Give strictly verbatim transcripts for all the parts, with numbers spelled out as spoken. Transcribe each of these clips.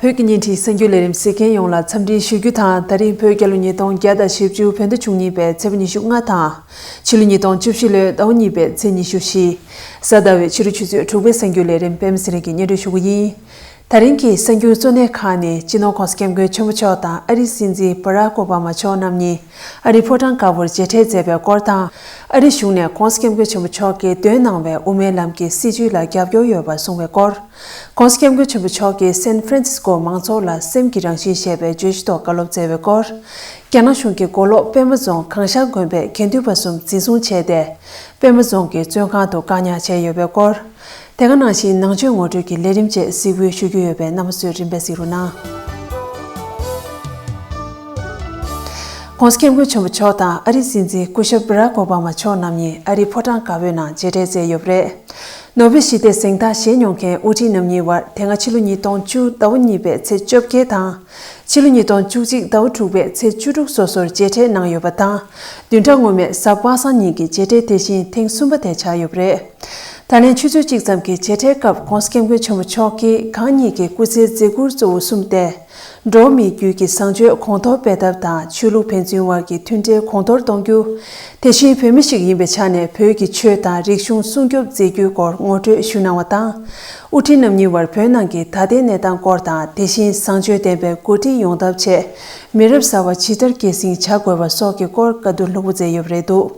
བོད་ཀྱི་བརྙན་འཕྲིན་གསར་འགྱུར་ལས་རིམ་གཟིགས་མཁན་ཡོངས་ལ་འཚམས་འདྲི་ཞུ་རྒྱུ་དང་། ད་རིང་བོད་རྒྱལ་ལོ་ཉིས་སྟོང་བརྒྱ་དང་བཞི་བཅུ་བོད་ཟླ་བཅུ་གཉིས་པའི་ཚེས་པ་ཉི་ཤུ་ལྔ་དང་། ཕྱི་ལོ་ཉིས་སྟོང་བཅུ་བཞི་ལོའི་ཟླ་བ་གཉིས་པའི་ཚེས་ཉི་ཤུ་བཞི། གཟའ་ཟླ་བའི་ཕྱི་དྲོ་ཆུ་ཚོད་དྲུག་པའི་གསར་འགྱུར་ལས་རིམ་པད་མ་ཚེ་རིང་གིས་སྙན་སྒྲོན་ཞུ་གི་ཡིན། ད་རིང་གི་གསར་འགྱུར་གཙོ་གནད་ཁག་ནི། སྤྱི་ནོར་༸གོང་ས་༸སྐྱབས་མགོན་ཆེན་པོ་མཆོག་དང་ཨ་རིའི་སྲིད་འཛིན་བྷ་རག་ཨོ་བྷ་མ་མཆོག་རྣམ་གཉིས་ཨ་རིའི་ཕོ་བྲང་དཀར་པོར་མཇལ་འཕྲད་མཛད་པའི་སྐོར་དང་། ཨ་རི་གཞུང་ནས་༸གོང་ས་༸སྐྱབས་མགོན་ཆེན་པོ་མཆོག་གིས་འདོན་གནང་བའི་དབུ་མའི་ལམ་གྱི་སྲིད་བྱུས་ལ་རྒྱབ་སྐྱོར་ཡོད་པ་གསུངས་པའི་སྐོར། ༸གོང་ས་༸སྐྱབས་མགོན་ཆེན་པོ་མཆོག་གིས་སན་ཧྥ་རན་སིས་ཀོ་མང་ཚོགས་ལ་སེམས་ཀྱི་རང་བཞིན་ཞེས་པའི་བརྗོད་གཞིའི་ཐོག་བཀའ་སློབ་སྩལ་བའི་སྐོར། རྒྱ་ནག་གཞུང་གིས་མགོ་ལོག་པད་མ་རྫོང་གངས་ཤར་དགོན་པའི་དགེ་འདུན་པ་གསུམ་འཛིན་བཟུང་བྱས་ཏེ། པད་མ་རྫོང་གི་བཙོན་ཁང་དུ་བཀག་ཉར་བྱས་ཡོད་པའི་སྐོར། དེ་ག་ནང་བཞིན་ནང་ཆོས་ངོ་སྤྲོད་ཀྱི་ལས་རིམ་བཅས་གཟིགས་འབུལ་ཞུ་རྒྱུ་ཡོད་པས་རྣམ་པ་ཚོས་རིམ་པས་གཟིགས་རོགས་གནང་། ༸གོང་ས་༸སྐྱབས་མགོན་ཆེན་པོ་མཆོག་དང་ཨ་རིའི་སྲིད་འཛིན་སྐུ་ཞབས་བྷ་རག་ཨོ་བྷ་མ་མཆོག་རྣམ་གཉིས་ཨ་རིའི་ཕོ་བྲང་དཀར་པོའི་ནང་མཇལ་འཕྲད་མཛད་ཡོད་པ་རེད། ནོ་བེལ་ཞི་བདེའི་གཟེངས་རྟགས་བཞེས་མྱོང་མཁན་དབུ་ཁྲིད་རྣམ་གཉིས་བར་དེ་སྔ་ཕྱི་ལོ་ཉིས་སྟོང་བཅུ་ཟླ་བ་གཉིས་པའི་ཚེས་བཅོ་བརྒྱད་དང་། ཕྱི་ལོ་ཉིས་སྟོང་བཅུ་གཅིག་ཟླ་བ་དྲུག་པའི་ཚེས་བཅུ་དྲུག་སོ་སོར་མཇལ་འཕྲད་གནང་ཡོད་པ་དང་། བདུན་ཕྲག་སྔོན་མའི་གཟའ་པ་སངས་ཉིན་གྱི་མཇལ་འཕྲད་དེ་བཞིན་ཐེངས་གསུམ་པ་དེ་ཆགས་ཡོད་པ་རེད། ད་ལན་ཆུ་ཚོད་གཅིག་ཙམ་གྱི་མཇལ་འཕྲད་སྐབས་༸གོང་ས་༸སྐྱབས་མགོན་ཆེན་པོ་མཆོག་གིས་གང་ཉིད་ཀྱི་སྐུ་ཚེའི་མཛད་ཁུར་གཙོ་བོ་གསུམ་སྟེ། འགྲོ་བ་མིའི་རྒྱུད་ཀྱི་བཟང་སྤྱོད་གོང་མཐོར་སྤེལ་ཐབས་དང་ཆོས་ལུགས་ཕན་ཚུན་བར་གྱི་མཐུན་འབྲེལ་གོང་མཐོར་གཏོང་རྒྱུ། དེ་བཞིན་བོད་མི་ཞིག་ཡིན་པའི་ཆ་ནས་བོད་ཀྱི་ཆོས་དང་རིག་གཞུང་སྲུང་སྐྱོབ་མཛད་རྒྱུའི་སྐོར་ངོ་སྤྲོད་ཞུས་གནང་བ་དང་། དབུ་ཁྲིད་རྣམ་གཉིས་བར་བོད་ནང་གི་ད་ལྟའི་གནས་སྟངས་སྐོར་དང་། དེ་བཞིན་བཟང་སྤྱོད་ལྡན་པའི་འགོ་ཁྲིད་ཡོང་ཐབས་ཆེད་མི་རབས་གསར་པ་ཇི་ལྟར་སྐྱེད་སྲིང་བྱ་དགོས་པ་སོགས་ཀྱི་སྐོར་བཀའ་བསྡུར་ལྷུག་པོ་མཛད་ཡོད་པ་རེད་འདུག།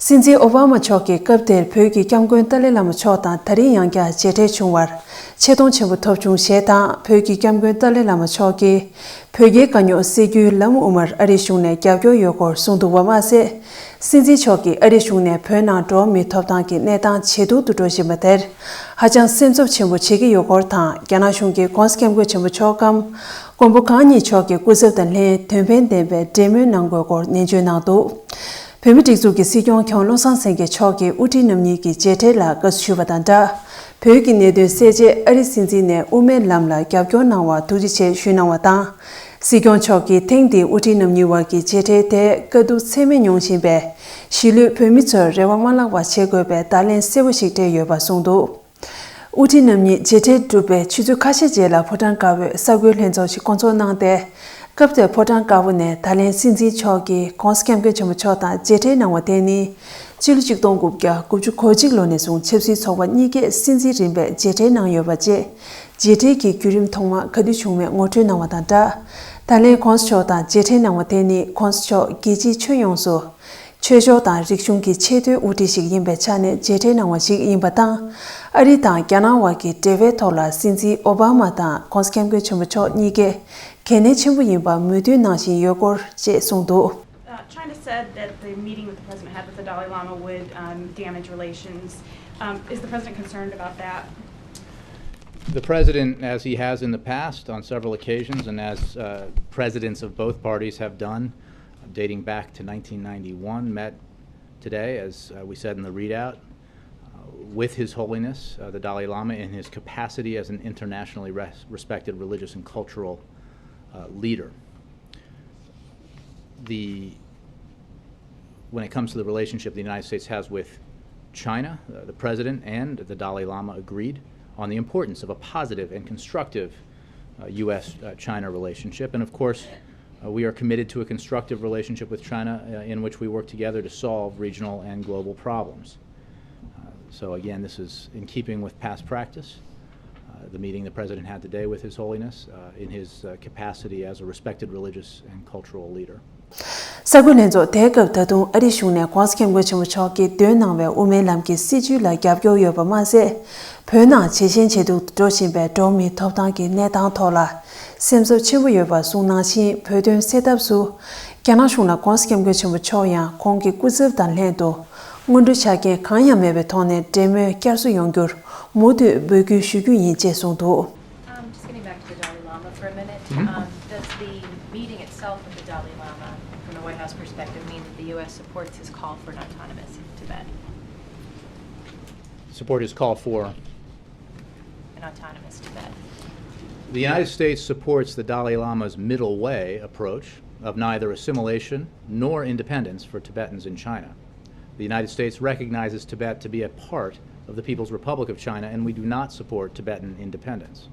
སྲིད་འཛིན་ཨོ་བྷ་མ་མཆོག་གིས་སྐབས་དེར་བོད་ཀྱི་སྐྱབས་མགོན་ཏཱ་ལའི་བླ་མ་མཆོག་དང་ད་རིང་ཡང་བསྐྱར་མཇལ་འཕྲད་བྱུང་བར་ཆེ་མཐོང་ཆེན་པོ་ཐོབ་བྱུང་ཞེས་དང་། བོད་ཀྱི་སྐྱབས་མགོན་ཏཱ་ལའི་བླ་མ་མཆོག་གིས་བོད་རྒྱའི་དཀའ་རྙོག་སེལ་རྒྱུའི་ལམ་དབུ་མར་ཨ་རིའི་གཞུང་ནས་རྒྱབ་སྐྱོར་ཡོད་སྐོར་གསུངས་འདུག་པ་མ་ཟད། སྲིད་འཛིན་མཆོག་གིས་ཨ་རིའི་གཞུང་ནས་བོད་ནང་འགྲོ་བ་མིའི་ཐོབ་ཐང་གི་གནས་སྟངས་ཇེ་སྡུག་ཏུ་འགྲོ་བཞིན་པ་དེར་ཧ་ཅང་སེམས་འཚབ་ཆེན་པོ་བྱེད་ཀྱི་ཡོད་སྐོར་དང་། རྒྱ་ནག་གཞུང་གིས་༸གོང་ས་༸སྐྱབས་མགོན་ཆེན་པོ་མཆོག་གམ། མགོན་པོ་གང་ཉིད་མཆོག་གི་སྐུ་ཚབ་དང་ལྷན་དོན་ཕན་ལྡན་པའི་འབྲེལ་མོལ་གནང་དགོས་སྐོར་ནན་བརྗོད་གནང་འདུག། བོད་མིའི་སྒྲིག་འཛུགས་ཀྱི་སྲིད་སྐྱོང་མཁན་བློ་བཟང་སེང་གེ་མཆོག་གིས་དབུ་ཁྲིད་རྣམ་གཉིས་ཀྱི་མཇལ་འཕྲད་ལ་དགའ་བསུ་ཞུས་པ་དང་སྦྲགས། བོད་ཀྱི་གནད་དོན་སེལ་ཆེད་ཨ་རིའི་སྲིད་འཛིན་ནས་དབུ་མའི་ལམ་ལ་རྒྱབ་སྐྱོར་གནང་བར་ཐུགས་རྗེ་ཆེ་ཞུས་གནང་བ་དང་། སྲིད་སྐྱོང་མཆོག་གིས་ཐེངས་འདིའི་དབུ་ཁྲིད་རྣམ་གཉིས་བར་གྱི་མཇལ་འཕྲད་དེ་དཀའ་སྡུག་ཚད་མེད་མྱོང་བཞིན་པའི་གཞིས་ལུས་བོད་མི་ཚོར་རེ་བ་མ་བརླག་པ་བྱེད་དགོས་པའི་བརྡ་ལན་གསལ་པོ་ཞིག་སྤྲད་ཡོད་པ་གསུངས་འདུག། དབུ་ཁྲིད་རྣམ་གཉིས་མཇལ་འཕྲད་གྲུབ་པའི་ཆུ་ཚོད་ཁ་ཤས་རྗེས་ལ་ཕོ་བྲང་དཀར་པོའི་གསར་འགོད་ལྷན་ཚོགས་ཤིག་བསྐོང་ཚོགས་གནང་སྟེ། སྐབས་དེར་ཕོ་བྲང་དཀར་པོ་ནས་ད་ལན་སྲིད་འཛིན་མཆོག་གིས་༸གོང་ས་༸སྐྱབས་མགོན་ཆེན་པོ་མཆོག་དང་མཇལ་འཕྲད་གནང་བ་དེ་ནི། སྤྱི་ལོ་ཆིག་སྟོང་དགུ་བརྒྱ་དགུ་བཅུ་གོ་གཅིག་ལོ་ནས་བཟུང་ཆབ་སྲིད་ཚོགས་པ་གཉིས་ཀས་སྲིད་འཛིན་རིམ་པས་མཇལ་འཕྲད་གནང་ཡོད་པ་བཅས། མཇལ་འཕྲད་ཀྱི་བརྒྱུད་རིམ་ཐོག་མ་ག་དུས་བྱུང་མེད་ངོ་སྤྲོད་གནང་བ་དང་སྦྲགས། ད་ལན་༸གོང་ས་མཆོག་དང་མཇལ་འཕྲད་གནང་བ་དེ་ནི་༸གོང་ས་མཆོག་རྒྱལ་སྤྱིའི་ཁྱོན་ཡོངས་སུ། ཆོས་ཕྱོགས་དང་རིག་གཞུང་གི་ཆེས་མཐོའི་དབུ་ཁྲིད་ཞིག་ཡིན་པའི་ཆ་ནས་མཇལ་འཕྲད་གནང་བ་ཞིག་ཡིན་པ་དང་། ཨ་རི་དང་རྒྱ་ནག་དབར་གྱི་འབྲེལ་བའི་ཐོག་ལ་སྲིད་འཛིན་ཨོ་བྷ་མ་དང་༸གོང་ས་༸སྐྱབས་མགོན་ཆེན་པོ་མཆོག་གཉིས་ཀས་གལ་གནད་ཆེན་པོ་ཡིན་པ་མོས་མཐུན་གནང་བཞིན་ཡོད་སྐོར་བཅས་གསུངས་འདུག། Uh, China said that the meeting that the president had with the Dalai Lama would um, damage relations. Um, is the president concerned about that? The president, as he has in the past on several occasions, and as uh, presidents of both parties have done, dating back to nineteen ninety-one, met today, as uh, we said in the readout, uh, with His Holiness uh, the Dalai Lama in his capacity as an internationally res- respected religious and cultural uh, leader. The when it comes to the relationship the United States has with China, uh, the president and the Dalai Lama agreed on the importance of a positive and constructive uh, U S uh, China relationship. And of course, uh, we are committed to a constructive relationship with China uh, in which we work together to solve regional and global problems. Uh, so, again, this is in keeping with past practice. Uh, the meeting the president had today with His Holiness uh, in his uh, capacity as a respected religious and cultural leader. གསར་འགོད་ལྷན་ཚོགས་དེའི་སྐབས་ད་དུང་ཨ་རིའི་གཞུང་ནས་༸གོང་ས་༸སྐྱབས་མགོན་ཆེན་པོ་མཆོག་གིས་འདོན་གནང་བའི་དབུ་མའི་ལམ་གྱི་སྲིད་བྱུས་ལ་རྒྱབ་སྐྱོར་ཡོད་པ་མ་ཟད། བོད་ནང་ཇེ་ཞན་ཇེ་སྡུག་ཏུ་འགྲོ་བཞིན་པའི་འགྲོ་བ་མིའི་ཐོབ་ཐང་གི་གནས་སྟངས་ཐོག་ལ་སེམས་འཚབ་ཆེན་པོ་ཡོད་པ་གསུངས་གནང་ཞིང་། བོད་དོན་སེལ་ཐབས་སུ་རྒྱ་ནག་གཞུང་ལ་༸གོང་ས་༸སྐྱབས་མགོན་ཆེན་པོ་མཆོག་ཡང་ཁོང་གི་སྐུ་ཚབ་དང་ལྷན་དུ་སྔོན་འགྲོའི་ཆ་རྐྱེན་གང་ཡང་མེད་པའི་ཐོག་ནས་འབྲེལ་མོལ་བསྐྱར་གསོ་ཡོང་རྒྱུར་མུ་མཐུད་འབོད་སྐུལ་ཞུ་རྒྱུ་ཡིན་ཅེས་གསུངས་འདུག། Um, just getting back to the Dalai Lama for a minute. Um, does the meeting itself with the Dalai Lama, from the White House perspective, mean that the U S supports his call for an autonomous Tibet? Support his call for an autonomous Tibet. The United States supports the Dalai Lama's middle way approach of neither assimilation nor independence for Tibetans in China. The United States recognizes Tibet to be a part of the People's Republic of China, and we do not support Tibetan independence.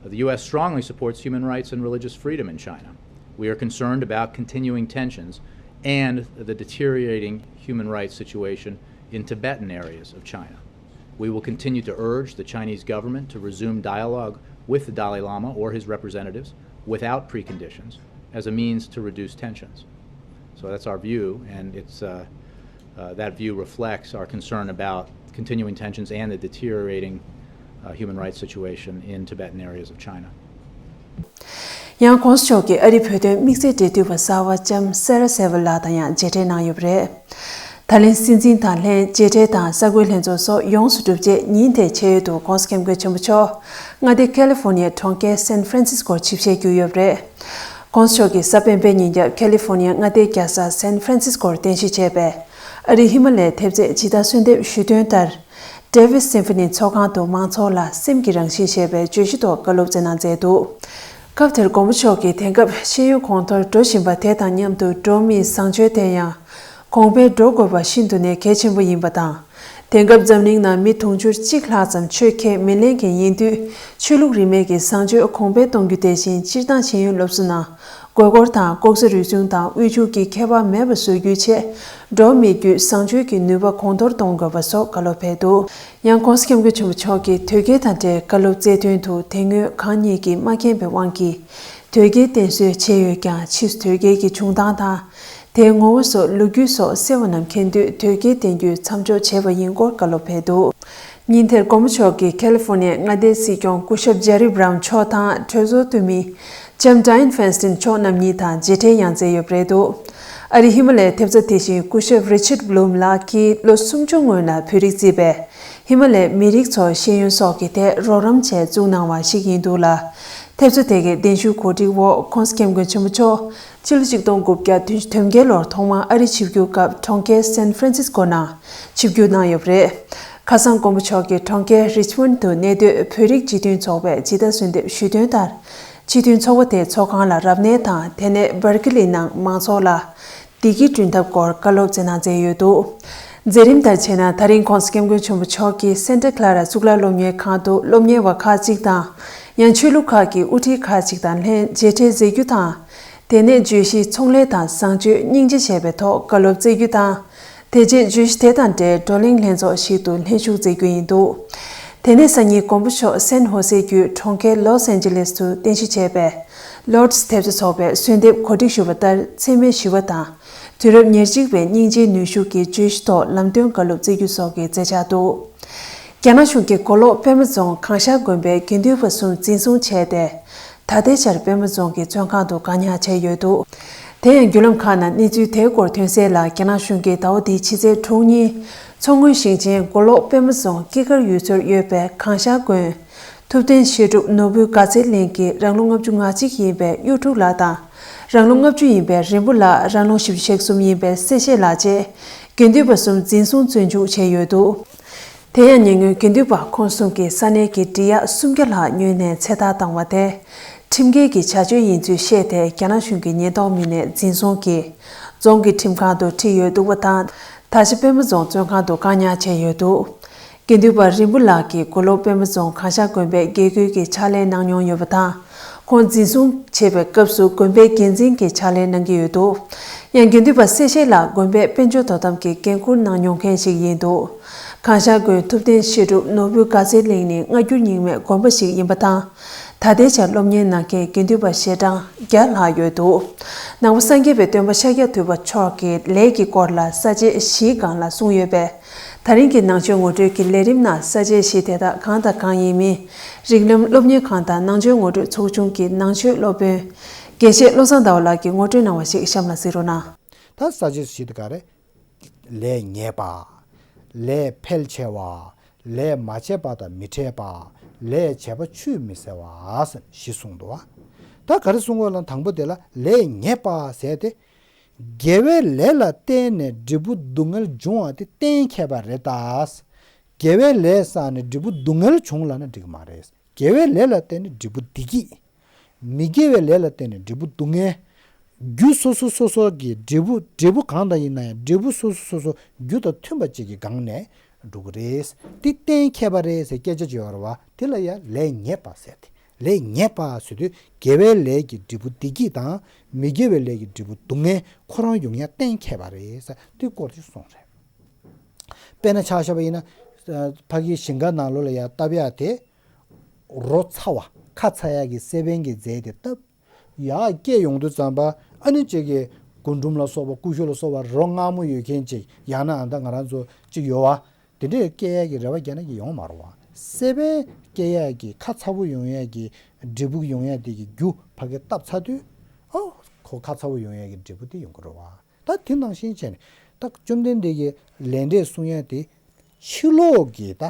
The U S strongly supports human rights and religious freedom in China. We are concerned about continuing tensions and the deteriorating human rights situation in Tibetan areas of China. We will continue to urge the Chinese government to resume dialogue with the Dalai Lama or his representatives without preconditions as a means to reduce tensions. So that's our view, and it's, uh, uh, that view reflects our concern about continuing tensions and the deteriorating, uh, human rights situation in Tibetan areas of China. ཡང་༸གོང་ས་མཆོག་གིས་ཨ་རིའི་བོད་དོན་དམིགས་བསལ་འབྲེལ་མཐུད་པ་གསར་པ་ལྕམ་སེ་ར་སེ་ཝལ་ལགས་དང་ཡང་མཇལ་འཕྲད་གནང་ཡོད་པ་རེད། ད་ལན་སྲིད་འཛིན་དང་ལྷན་མཇལ་འཕྲད་དང་ས་ཁུལ་ལྷན་ཚོགས་སོགས་ཡོངས་སུ་གྲུབ་རྗེས་ཉིན་དེའི་ཆེས་ཡོལ་དུ་༸གོང་ས་༸སྐྱབས་མགོན་ཆེན་པོ་མཆོག་མངའ་སྡེ་ཁ་ལི་ཧྥོ་ནི་ཡའི་གྲོང་ཁྱེར་སན་ཧྥ་རན་སིས་ཀོར་ཆིབས་ཞལ་བསྒྱུར་ཡོད་པ་རེད། ༸གོང་ས་མཆོག་གིས་གཟའ་སྤེན་པའི་ཉིན་རྒྱབ་ཁ་ལི་ཧྥོ་ནི་ཡ་མངའ་སྡེའི་རྒྱལ་ས་སན་ཧྥ་རན་སིས་ཀོར་རྟེན་གཞི་བྱས་པའི་ཨ་རིའི་ཧི་མ་ལའི་ཐེབས་རྩའི་ཇི་ལྟར་གསོལ་འདེབས་ཞུས་དོན་ལྟར། Davis Symphony ཚོགས་ཁང་དུ་མང་ཚོགས་ལ་སེམས་ཀྱི་རང་བཞིན་ཞེས་པའི་བརྗོད་གཞི་ཐོག་བཀའ་སློབ་སྩལ་གནང་མཛད་འདུག་སྐབས་དེར་མགོན་པོ་མཆོག་གིས་དེང་སྐབས་ཤེས་ཡོན་གོང་མཐོར་འགྲོ་བཞིན་པ་དེ་དང་མཉམ་དུ་འགྲོ་བ་མིའི་བཟང་སྤྱོད་དེ་ཡང་གོང་འཕེལ་འགྲོ་དགོས་པ་ཤིན་ཏུ་ནས་གལ་ཆེན་པོ་ཡིན་པ་དང་། དེང་སྐབས་འཛམ་གླིང་ནང་མི་དུང་ཕྱུར་གཅིག་ལྷག་ཙམ་ཆོས་ཁས་མི་ལེན་མཁན་ཡིན་དུས་ཆོས་ལུགས་རིས་མེད་ཀྱི་བཟང་སྤྱོད་གོང་འཕེལ་གཏོང་རྒྱུ་དེ་བཞིན་སྤྱིར་བཏང་ཤེས་ཡོན་སློབ་གསོ་ནང་དགོས་སྐོར་དང་ལྐོག་ཟ་རུལ་སུངས་དང་དབུལ་ཕྱུག་གི་ཁྱད་པར་མེད་པ་བཟོ་རྒྱུའི་ཆེད་འགྲོ་བ་མིའི་རྒྱུད་བཟང་སྤྱོད་ཀྱི་ནུས་པ་གོང་མཐོར་གཏོང་དགོས་པ་སོགས་བཀའ་སློབ་ཕེབས་འདུག་ཡང་༸གོང་ས་༸སྐྱབས་མགོན་ཆེན་པོ་མཆོག་གིས་དོལ་རྒྱལ་དང་འབྲེལ་བཀའ་སློབ་སྩལ་དོན་དུ་དེ་སྔོན་གང་ཉིད་ཀྱིས་མ་མཁྱེན་པའི་དབང་གིས་དོལ་རྒྱལ་བསྟེན་གསོལ་བྱས་ཡོད་ཀྱང་ཕྱིས་སུ་དོལ་རྒྱལ་གྱི་བྱུང་སྟངས་དང་། དེའི་ངོ་བོ་སོགས་ལོ་རྒྱུས་སོགས་གསལ་བ་རྣམས་མཁྱེན་དུས་དོལ་རྒྱལ་བསྟེན་རྒྱུའི་མཚམས་འཇོག་བྱས་པ་ཡིན་སྐོར་བཀའ་སློབ་ཕེབས་འདུག་ཉིན་དེར་མགོན་པོ་མཆོག་གིས་ཁ་ལི་ཧྥོ་ནི་ཡའི་མངའ་སྡེའི་སྲིད་སྐྱོང་སྐུ་ཞབས་ཇེ་རི་བྷ་རའུན་མཆོག་དང་གྲོས་ཚོགས་འཐུས་མི་ལྕམ་ཌ་ཡན་ཧྥེན་སྟིན་མཆོག་རྣམ་གཉིས་དང་མཇལ་འཕྲད་ཡང་མཛད་ཡོད་པ་རེད་འདུག་ཨ་རིའི་ཧི་མ་ལའི་ཐེབས་རྩ་དེ་བཞིན་སྐུ་ཞབས་རི་ཆར་བྷ་ལུམ་ལགས་ཀྱིས་ལོ་སུམ་ཅུ་སྔོན་ལ་བོད་རིགས་བརྩིས་པའི་ཧི་མ་ལའི་མི་རིགས་ཚོར་ཤེས་ཡོན་སོགས་ཀྱི་ཐད་རོགས་རམ་ཆེད་བཙུགས་གནང་བ་ཞིག་ཡིན་འདུག་ལ། ཐེབས་རྩ་དེ་གའི་གདན་ཞུ་གོ་སྒྲིག་འོག་༸གོང་ས་༸སྐྱབས་མགོན་ཆེན་པོ་མཆོག་ཕྱི་ལོ་ཆིག་སྟོང་དགུ་བརྒྱ་བདུན་ཅུ་དོན་བརྒྱད་ལོར་ཐོག་མར་ཨ་རི་ཆིབས་བསྒྱུར་སྐབས་གྲོང་ཁྱེར་སན་ཧྥ་རན་སིས་ཀོ་ནང་ཆིབས་བསྒྱུར་གནང་ཡོད་པ་རེད། ཁ་སང་མགོན་པོ་མཆོག་གིས་གྲོང་ཁྱེར་རིཆ་མོན་དུ་གནས་སྡོད་བོད་རིགས་སྤྱི་མཐུན་ཚོགས་པའི་ཇི་ལྟར་གསོལ་འདེབས་ཞུས་དོན་ལྟར། སྤྱི་མཐུན་ཚོགས་པ་དེའི་ཚོགས་ཁང་ལ་རབ་གནས་དང་དེ་ནས་སྦར་ཀི་ལི་ནང་མང་ཚོགས་ལ་བདེ་སྐྱིད་བསྐྲུན་ཐབས་སྐོར་བཀའ་སློབ་སྩལ་གནང་མཛད་ཡོད་འདུག་མཛད་རིམ་ལྟར་བྱས་ན་ད་རིང་༸གོང་ས་༸སྐྱབས་མགོན་ཆེན་པོ་མཆོག་གིས་སན་ཊ་ཀ་ལ་ར་གཙུག་ལག་སློབ་གཉེར་ཁང་དུ་སློབ་གཉེར་བ་ཁག་ཅིག་དང་། ཡང་ཆོས་ལུགས་ཁག་གི་དབུ་ཁྲིད་ཁག་ཅིག་དང་ལྷན་མཇལ་འཕྲད་མཛད་རྒྱུ་དང་། དེ་ནས་བརྗོད་གཞི་ཚོང་ལས་དང་བཟང་སྤྱོད་སྙིང་རྗེ་ཞེས་པའི་ཐོག་བཀའ་སློབ་སྩལ་རྒྱུ་དང་། དེ་རྗེས་བརྗོད་གཞི་དེ་དང་འབྲེལ་བགྲོ་གླེང་ལྷན་ཚོགས་ཤིག་ཏུ་ལྷན་ཞུགས་མཛད་རྒྱུ་ཡིན་འདུག་དེ་ནས་སང་ཉིན་མགོན་པོ་མཆོག་སན་ཧོ་སེ་བརྒྱུད་གྲོང་ཁྱེར་ལོས་ཨན་ཇེ་ལེས་སུ་རྟེན་གཞི་བྱས་པའི་ལོརྡས་ཐེབས་རྩ་ཚོགས་པའི་གསོལ་འདེབས་གོ་སྒྲིག་ཞུས་པ་ལྟར་མཚན་སྨད་ཞུ་བ་དང་། དུས་རབས་ཉེར་གཅིག་པའི་སྙིང་རྗེའི་ནུས་ཤུགས་ཀྱི་བརྗོད་གཞི་ཐོག་ལམ་སྟོན་བཀའ་སློབ་སྩལ་རྒྱུ་སོགས་ཀྱི་མཛད་འཆར་འདུག་རྒྱ་ནག་གཞུང་གིས་མགོ་ལོག་པད་མ་རྫོང་གངས་ཤར་དགོན་པའི་དགེ་འདུན་པ་གསུམ་འཛིན་བཟུང་བྱས་ཏེ། ད་ལྟའི་ཆར་པད་མ་རྫོང་གི་བཙོན་ཁང་དུ་བཀག་ཉར་བྱས་ཡོད་འདུག་དེ་ཡང་བརྒྱུད་ལམ་ཁག་ནང་གནས་ཚུལ་དེའི་སྐོར་ཐོན་གསལ་ལ། རྒྱ་ནག་གཞུང་གིས་ཟླ་བ་འདིའི་ཕྱི་ཚེས་དྲུག་ཉིན་མཚོ་སྔོན་ཞིང་ཆེན་མགོ་ལོག་པད་མ་རྫོང་སྐྱེས་སྐར་ཡུལ་ཚོར་ཡོད་པའི་གངས་ཤར་དགོན། ཐུབ་བསྟན་བཤད་སྒྲུབ་ནོར་བུའི་དགའ་ཚལ་གླིང་གི་རང་ལོ་ལྔ་བཅུ་ང་གཅིག་ཡིན་པའི་གཡུ་ཕྲུག་ལགས་དང་། རང་ལོ་ལྔ་བཅུ་ཡིན་པའི་རིན་པོ་ལགས་རང་ལོ་བཞི་བཅུ་ཞེ་གསུམ་ཡིན་པའི་སེ་ཤེ་ལགས་བཅས་དགེ་འདུན་པ་གསུམ་འཛིན་བཟུང་བཙོན་འཇུག་བྱས་ཡོད་འདུག་དེ་ཡང་ཉེ་སྔོན་དགེ་འདུན་པ་ཁོང་གསུམ་གྱིས་ས་གནས་ཀྱི་འབྲི་གཡག་སུམ་བརྒྱ་ལྷག་ཉོས་ནས་ཚེ་ཐར་བཏང་བ་དེ། ཁྲིམས་འགལ་གྱི་བྱ་སྤྱོད་ཡིན་ཚུལ་བཤད་དེ་རྒྱ་ནག་གཞུང་གི་ཉེན་རྟོག་མི་སྣས་འཛིན་བཟུང་གིས་རྫོང་གི་ཁྲིམས་ཁང་དུ་ཁྲིད་ཡོད་འདུག་པ་དང་། ད་ཆ་པད་མ་རྫོང་བཙོན་ཁང་དུ་བཀག་ཉར་བྱས་ཡོད་འདུག་དགེ་འདུན་པ་རིན་པོ་ལགས་ཀྱིས་མགོ་ལོག་པད་མ་རྫོང་གངས་ཤར་དགོན་པའི་དགེ་བསྐོས་ཀྱི་ཕྱག་ལས་གནང་མྱོང་ཡོད་པ་དང་། ཁོང་འཛིན་བཟུང་བྱས་པའི་སྐབས་སུ་དགོན་པའི་འགན་འཛིན་གྱི་ཕྱག་ལས་གནང་གི་ཡོད་འདུག་ཡང་དགེ་འདུན་པ་སེ་ཤེ་ལགས་དགོན་པའི་དཔལ་འབྱོར་དོ་དམ་གྱི་འགན་འཁུར་གནང་མྱོང་མཁན་ཞིག་ཡིན་འདུག་གངས་ཤར་དགོན་ཐུབ་བསྟན་བཤད་སྒྲུབ་ནོར་བུའི་དགའ་ཚལ་གླིང་ནི་སྔ་འགྱུར་རྙིང་མའི་དགོན་པ་ཞིག་ཡིན་པ་དང་། ད་ལྟའི་ཆར་སློབ་གཉེར་གནང་མཁན་དགེ་འདུན་པ་ཞལ་གྲངས་བརྒྱ་ལྷག་ཡོད་འདུག་ནང་པ་སངས་རྒྱས་པའི་སྟོན་པ་ཤཱཀྱ་ཐུབ་པ་མཆོག་གི་ལས་ཀྱི་སྐོར་ལ་ས་བཅད་བཞིའི་སྒང་ལ་གསུངས་ཡོད་པས། ད་རིང་གི་ནང་ཆོས་ངོ་སྤྲོད་ཀྱི་ལས་རིམ་ནང་ས་བཅད་བཞི་དེ་དག་གང་དང་གང་ཡིན་མིན། རིགས་ལམ་སློབ་གཉེར་ཁང་དང་ནང་ཆོས་ངོ་སྤྲོད་ཚོགས་ཆུང་གི་ནང་ཆོས་སློབ་དཔོན། དགེ་བཤེས་བློ་བཟང་ཟླ་བ་ལགས་ཀྱིས་ངོ་སྤྲོད་གནང་བ་ཞིག་གཤམ་ལ་གཟིགས་རོགས་གནང་། ད་ས་བཅད་བཞི་དེ་ག་རེ། ལས་ཉེས་པ། ལས་འཕེལ་ཆེ་བ། ལས་མ་བྱས་པ་དང་མི་འཕྲད་པ། ལས་བྱས་པ་ཆུད་མི་ཟ་བ་ཟེར་བཞི་གསུངས་འདུག་བ། ད་ག་རེ་གསུང་གི་ཡོད་ལབ་ན། དང་པོ་དེ་ལ་ལས་ཉེས་པ་ཟེར་ཏེ། དགེ་བའི་ལས་ལ་བརྟེན་ནས་འབྲས་བུ་སྡུག་བསྔལ་འབྱུང་བ་དེ་གཏན་འཁེལ་བ་རེད་ད། དགེ་བའི་ལས་བསགས་ནས་འབྲས་བུ་སྡུག་བསྔལ་བྱུང་ལབ་ན་འགྲིག་གི་མ་རེད། དགེ་བའི་ལས་ལ་བརྟེན་ནས་འབྲས་བུ་བདེ་སྐྱིད། མི་དགེ་བའི་ལས་ལ་བརྟེན་ནས་འབྲས་བུ་སྡུག་བསྔལ། རྒྱུ་སོ་སོ་སོ་སོ་གི་འབྲས་བུ། འབྲས་བུ་གང་དང་ཡིན་ན་ཡང་འབྲས་བུ་སོ་སོ་སོ་སོ་རྒྱུ་དང་མཐུན་པ་ཅིག་གི་སྒང་ནས་འགྲོ་གི་རེད། དེ་གཏན་འཁེལ་བ་རེད་ཟེར་སྐད་ཆ་ཅིག་ཡོད་རེད་བ། དེ་ལ་ཡང་ལས་ཉེས་པ་ཟེར་ཏེ། ལས་ཉེས་པ་ཟེར་དུས་དགེ་བའི་ལས་ཀྱི་འབྲས་བུ་བདེ་སྐྱིད་དང་མི་དགེ་བའི་ལས་ཀྱི་འབྲས་བུ་སྡུག་བསྔལ་ཁོ་རང་ཡོང་ཡ་གཏན་འཁེལ་བ་རེད་ཟེར་དེ་སྐོར་ཅིག་གསུངས་རེད། དཔེར་ན་ཆ་བཞག་པ་ཡིན་ན། ཕ་གིའི་ཞིང་ཁ་ནང་ལོགས་ལ་ཡར་བཏབ་ཡག་དེ། རོ་ཚ་བ་ཁ་ཚ་ཡག་གི་སེ་བན་གྱི་རྫས་དེ་བཏབ། ཡར་སྐྱེས་ཡོང་དུས་ཙམ་པ་ཨ་ནི་གཅིག་གི་རྒུན་འབྲུམ་ལ་སོགས་པ་ཀུ་ཤུ་ལ་སོགས་པ་རོ་མངར་མོ་ཡོད་མཁན་གཅིག་ཡང་ན་ཨ་ད་ང་རང་ཚོ་གཅིག་ཡོད་བ། དེ་འདྲས་སྐྱེ་ཡག་གི་རེ་བ་རྒྱག་ན་གི་ཡོང་མ་རུང་བ། སེ་བན་སྐྱེ་ཡག་གི་ཁ་ཚ་པོ་ཡོང་ཡག་གི་འབྲས་བུ་ཡོང་ཡག་དེ་གི་རྒྱུ་ཕ་གིར་བཏབ་ཚར་དུས། ཨོ། ཁོ་ཁ་ཚ་པོ་ཡོང་ཡག་གི་འབྲས་བུ་དེ་ཡོང་གི་རེད་བ། ད་དེ་ནང་བཞིན་བྱས་ནས་ད་བཅོམ་ལྡན་འདས་ཀྱིས་ལས་འབྲས་གསུང་ཡ་དེ། ཕྱི་ལོགས་ཀྱི་ད་